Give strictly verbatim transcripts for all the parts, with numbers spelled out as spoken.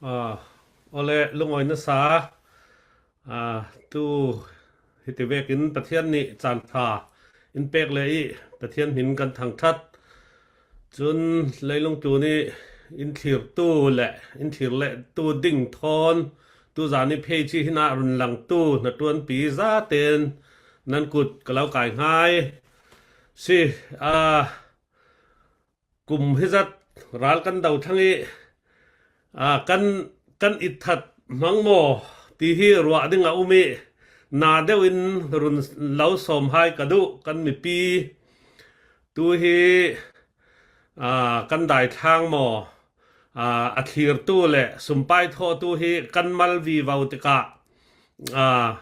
Ah, awle, lungawi nasa. Ah, tu hiti vekin Pathian nih caan ṭha in pek le i Pathian hmin kan thangṭhat. Cun leilung tlun i in thlirtu le in thlir le tu ding thawn tu zan i phei ci hinah run langtu hnaṭuanpi zaten nan kut ka lo kai hngai. Si, ah, kum hizat ral kan do thlang i, aa, kan, kan itthat hmang maw ti hi ruah ding a um i, na deuh in run lo sawm hai ka duh. Kan mipi tu hi, aa, kan daithlang maw, aa, a thlirtu le sumpai thawhtu hi kan mal vivo tikah, aa,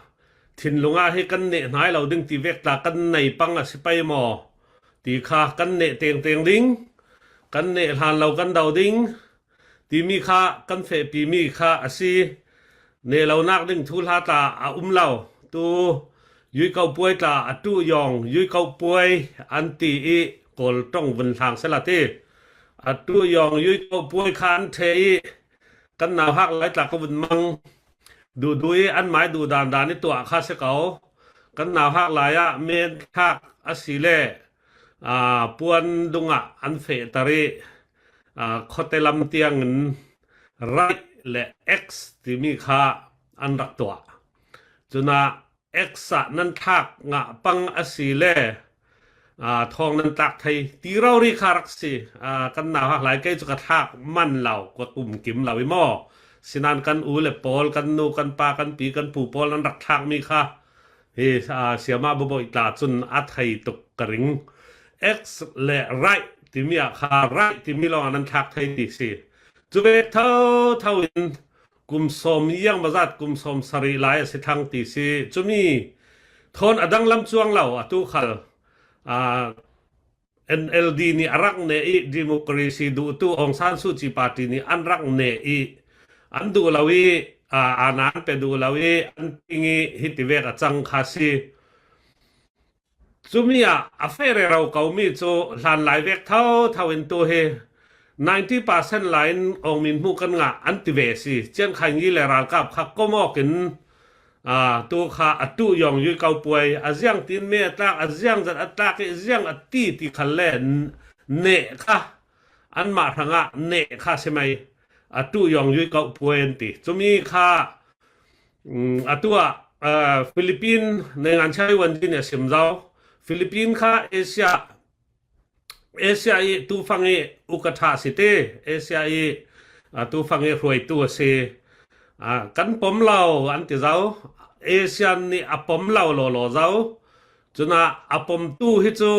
thinlung ah hi kan neh hnai lo ding ti vek tla kan nei pang a si pei maw ti kha kan neh tengteng ding, kan neh hlan lo kan do ding timi kha kan fehpimi kha a si. Neh lonak ding thuhla tla a um lo. Tu yuikauh puai tla a tuh yawng yuikauh puai an ti i Kawl ṭong vun hlang sela ti. A tuh yawng yuikauh puai kha an ṭhe i kan nauhak lai tla ka vun mang. Duhduh i anmai duh dandan i tuah kha si ko. Kan nauhak lai ah men thlak a si le, aa, puan dungah an fehter i, aa, khawte lam tiangin right le X timi kha an rak tuah. Cunah X ah nan thlak ngah pang a si le, aa, thawng nan tlak thei ti rori kha rak si. Aa, kan nauhak lai kei cu ka thlak man lo, ka kum kim lo i maw? Sinan kan u le pawl, kan nu, kan pa, kan pi, kan pu pawl nan rak thlakmi kha hi, aa, siama babawi tla cun a thei tuk ka ring. X le right timi ah kha right timi lawng ah nan thlak thei ti si. Cu ve thotho in kum sawm yang bazat kum sawm sarih lai a si thlang ti si. Cumi thawn a danglam cuang lo, atu khal, aa, N L D nih a rak neh i democracy duhtu Aung San Suu Kyi party nih an rak neh i an duh lo i, aa, aana an pe duh lo i an ting i hiti vek a cang kha si. Cumi ah a feh rero komi cu hlanlai vek thotho in tu hi ninety percent lai in Aung Min Hmu kan ngah an ti ve si. Cian Khai Ngi le ralkap kha kom awk in, aa, tu kha a tuh yawng yuikauh puai a ziang tin me a tlak, a ziang zat a tlak i ziang a ti ti khal le n-, neh kha anmah hrangah neh kha si mai. A tuh yawng yuikauh puai an ti. Cumi kha, mm, atu ah, aa, Philippine Naingan Chai Wan Jin a sim zo. Philippine kha Asia, Asia i tufang i uka ṭha si ti, Asia i, aa, tufang i hruaitu a si. Aa, kan pom lo an ti zo. Asia nih a pom lo lawlaw zo. Cunah a pomtu hi cu,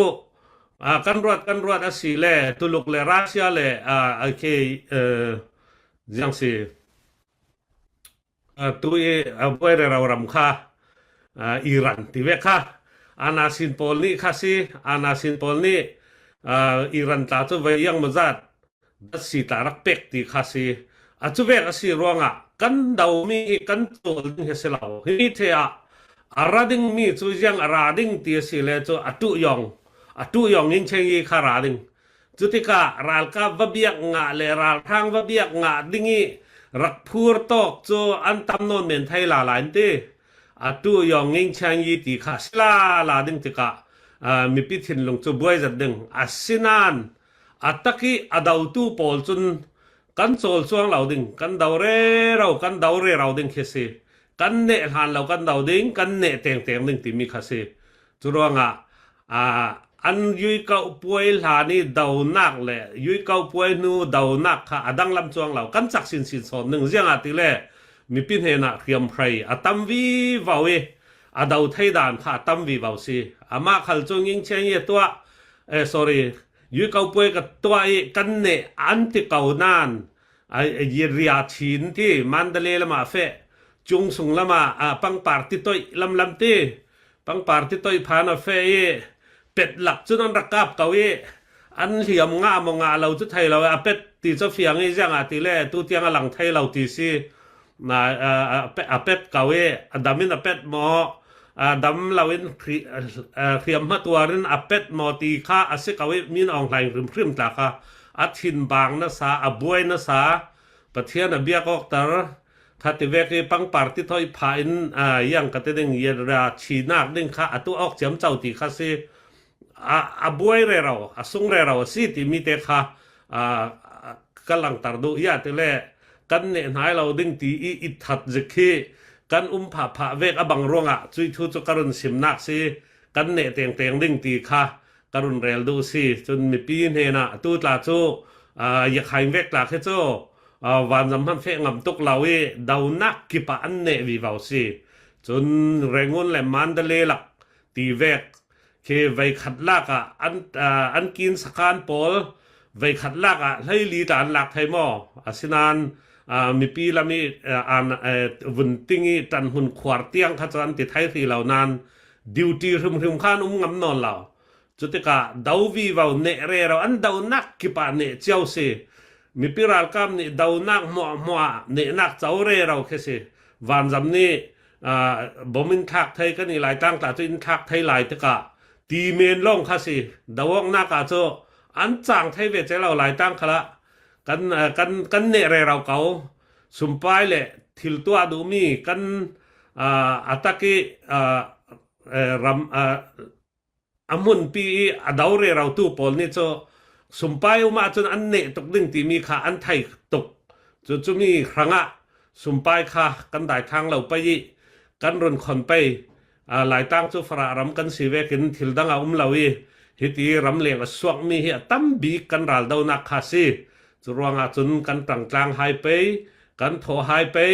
aa, kan ruat, kan ruat a si le Tuluk le Russia le, aa, okay, aa, ziang si. Aa, tu i, aa, buai rero ram kha, aa, Iran ti vek kha. Aana sin pawl nih kha si, aana sin pawl nih, aa, Iran tla cu vei yang mazat, dat si tla rak pek ti kha si. A cu vek a si ruangah kan domi hi kan cawl ding hi a si lo. Hi ṭhe ah a ra dingmi cu ziang a ra ding ti a si le cu a tuh yawng, a tuh yawng in cheng i kha ra ding. Cutikah ralkap va biak ngah le ralhrang va biak ngah ding i rak phur tawk cu an tam nawn men thei lala in ti. A tuh yawng ngingchiang i ti kha si lala ding tikah, aa, mipi thinlung cu buai zat ding. Asinain a tak i a dotu pawl cun kan cawl cuang lo ding, kan do rero, kan do rero ding khi si. Kan neh hlan lo kan do ding, kan neh tengteng ding timi kha si. Curuangah, aa, an yuikauh puai hlan i donak le yuikauh puai hnu donak kha a danglam cuang lo, kan cak sinsin sawn ding. Ziangahtile mipi hnenah hriamhrei a tam vivo i a do thei dan kha a tam vivo si. Amah khal cu ngingchiang i a tuah, eh, sorry, yuikauh puai ka tuah i kan neh an ti ko nain, a, a, ria chin ti Mandalay lamah feh, cung sung lamah, a, pangpar titoih lamlam ti, pangpar titoih phan a feh i pet lak cun an rak kap ko i an hliam ngah maw ngah lo cu thei lo, a pet ti cu fiang i ziangahtile tu tiang a lang thei lo ti si. Na, a, a, pe-, a pet ko i a dam in a pet maw, a dam lo in hri-, a, a, hriamhma tuar in a pet maw ti kha a si ko i min awng hlaing hrimhrim tla kha a thinbang nasa, a buai nasa, Pathian a biak awkter kha ti vek hi pangpar ti thawi pha in, a, iang ka ti ding, yera chinak ding kha a tu awk ciamco ti kha si. A, a buai rero, a sung rero a si ti mi te kha, a, a, ka langtar duh ia ti le kan neh hnai lo ding ti i it that zik hi kan um phah phah vek a bang ruangah cui thu cu ka run simnak si, kan neh tengteng ding ti kha ka run rel duh si. Cun mipi hnenah tu tla cu, aa, Yakhain vek tla khi cu, aa, vanzam hman feh ngam tuk lo i donak kip ah an neh vivo si. Cun Rangoon le Mandalay lak ti vek khi veikhat lak ah an, aa, an kin sakhan pawl veikhat lak ah hleili tla an lak thei maw? Asinain, aa, mipi lam i, aa, an, aa, vun ting i ṭanhmun khuar tiang kha cu an ti thei hrih lo nain duty hrimhrim khan um ngam nawn lo. Cutikah do vivo neh rero an donak kip ah neh cio si. Mipi ralkap nih donak hmuahhmuah nehnak co rero khi si. Vanzam nih, aa, bom in thlak thei, kan i Laitlang tla cu in thlak thei lai tikah ti men lawng kha si. Do awknak ah cu an cang thei ve ce lo Laitlang khalah kan, aa, kan, kan neh rero ko. Sumpai le thil tuah duhmi kan, aa, a tak i, aa, eh, ram, aa, a hmunpi i a do rerotu pawl nih cu sumpai um ahcun an neh tuk ding timi kha an thei tuk. Cucu mi hrangah sumpai kha kan daithlang lo pei i kan run khon pei. Aa, Laitlang cu Farah ram kan si vekin thil dang a um lo i hiti ramleng a suakmi hi a tam bik kan raldonak kha si. Cu ruangah cun kan ṭangtlang hai pei, kan thaw hai pei,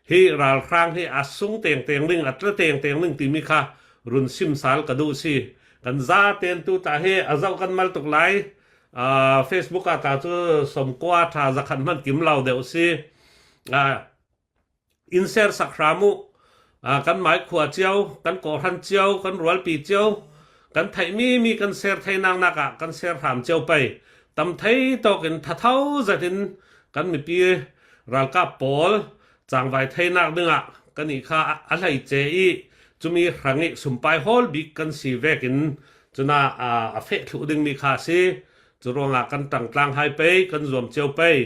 hi ralhrang hi a sung tengteng ding, a tla tengteng ding timi kha run sim sal ka duh si. Kan zaten tu tla hi a zoh kan mal tuk lai. Aa, Facebook ah tla cu sawmkua ṭha zakhat hman kim lo deuh si. Aa, in share sak hram uh. Aa, kan mai khua cio, kan kawhhran cio, kan rualpi cio, kan theihmi mi kan share thei naknak ah kan share hram cio pei. Tam thei tawk in thatho zat in kan mipi ralkap pawl cangvai theinak dingah kan i kha a, a hleice i cumi hrang i sumpai hawl bik kan si vekin cunah, aa, a feh thluh dingmi kha a si. Cu ruangah kan ṭangtlang hai pei, kan zuam cio pei,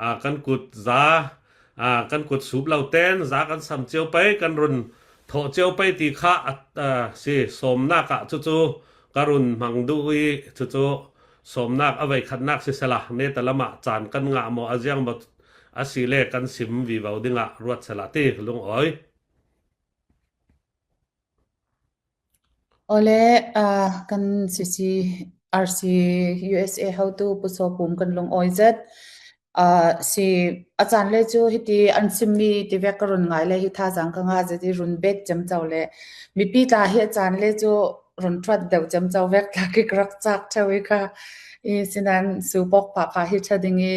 aa, kan kut za, aa, kan kut sup lo ten za kan sam cio pei, kan run thawh cio pei ti kha a, aa, si. Sawmnak ah cucu ka run hmang duh i cucu sawmnak a veikhatnak si sela, neta lamah caan kan ngah maw a ziang maw a si le kan sim vivo dingah ruat sela ti lungawi. Awle, aa, kan C C R C U S A hotu Pu Sawpum kan lungawi zet. Aa, si a caan le cu hiti an simmi ti vek ka run ngai le hi thazaang ka ngah zet i run bet ciamco le mipi tla hi a caan le cu run ṭuat deuh ciamco vek tla ki ka rak cak ṭheu i kha i sinan supawk phapha hi ṭha ding i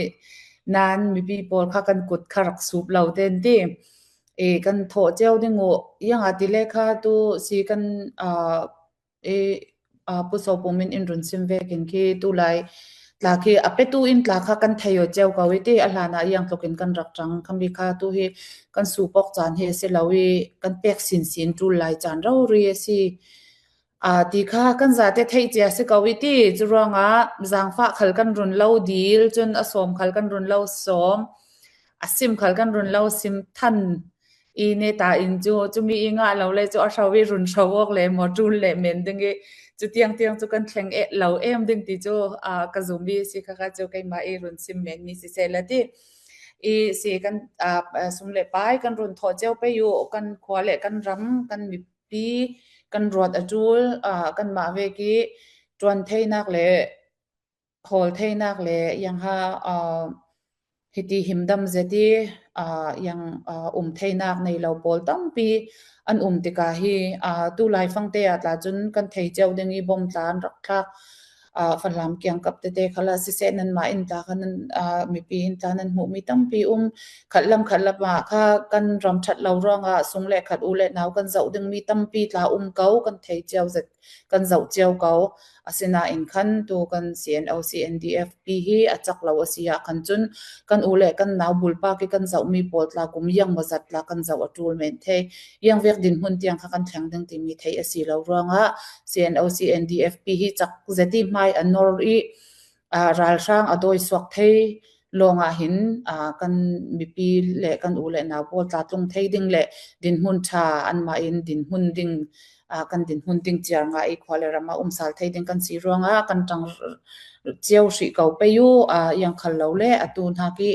nan mipi pawl kha kan kut kha rak sup lo ten ti. I kan thawh cio ding uh, iang a ti le kha tu si kan, aa, i, aa, Pu Sawpum in in run sim vekin khi tu lai tla khi a petu in tla kha kan thei aw cio ko i ti a hlan ah iang tlukin kan rak ṭang khami kha tu hi kan supawk caan hi a si lo i kan pek sinsin ṭul lai caan rori a si. Aa, ti kha kan zate theih cia si ko i ti, cu ruangah zaangfah khal kan run lo dil, cun a sawm khal kan run lo sawm, a sim khal kan run lo sim than i neta in cu, cumi i ngah lo le cu a hro i run hro awk le maw ṭul le men ding i cu tiang tiang cu kan thleng eh lo em ding ti cu, aa, ka zummi si kha kha cu keimah i run sim menmi si seh la ti. I si kan, aa, sum le pai kan run thawh cio pei uh, kan khua le kan ram, kan mi pi kan ruat a ṭul, aa, kanmah vek i ṭuan theinak le hawl theinak le iang ha, aa, hiti himdam zet i, aa, iang, aa, um theinak nei lo pawl tampi an um tikah hi, aa, tu lai fangte ah tla cun kan thei cio ding i bom tla an rak thlak, aa, Falam kiangkap tete khalah siseh, nanmah in tla kha nan, aa, mipi in tla nan hmuhmi tampi um. Khat lam khat lam ah kha kan ram ṭhat lo ruangah sung le khat, u le nau kan zoh dingmi tampi tla um ko, kan thei cio zet, kan zoh cio ko. Asinain khan tu kan C N O C N D F P hi a cak lo a si ah khan cun kan u le kan nau bulpak i kan zohmi pawl tla kum iang maw zat tla kan zoh a ṭul men thei. Iang vek dinhmun tiang kha kan thleng ding timi theih a si lo ruangah C N O C N D F P hi cak zet i hmai a nor i, aa, ralhrang a dawi suak thei, lawngah hin, aa, kan mipi le kan u le nau pawl tla tlung thei ding le dinhmun ṭha anmah in dinhmun ding, aa, kan dinhmun ding ciar ngah i khua le ramah umsal thei ding kan si ruangah kan ṭang ciau hrih ko pei u, aa, iang khal lo le atu hnak i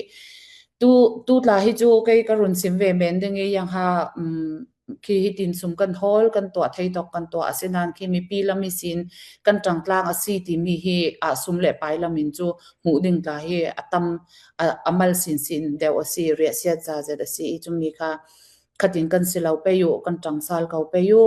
tu, tu tla hi cu kei ka run sim ve men ding i iang ha, um, khi hitin sum kan hawl, kan tuah thei tawk kan tuah, asinain khi mipi lam ihsin kan ṭangtlang a si timi hi, ah, sum le pai lam in cu hmuh ding tla hi a tam, a, a mal sinsin deuh a si, riahsiat za zet a si i cumi kha khatin kan si lo pei u, kan ṭangsal ko pei u.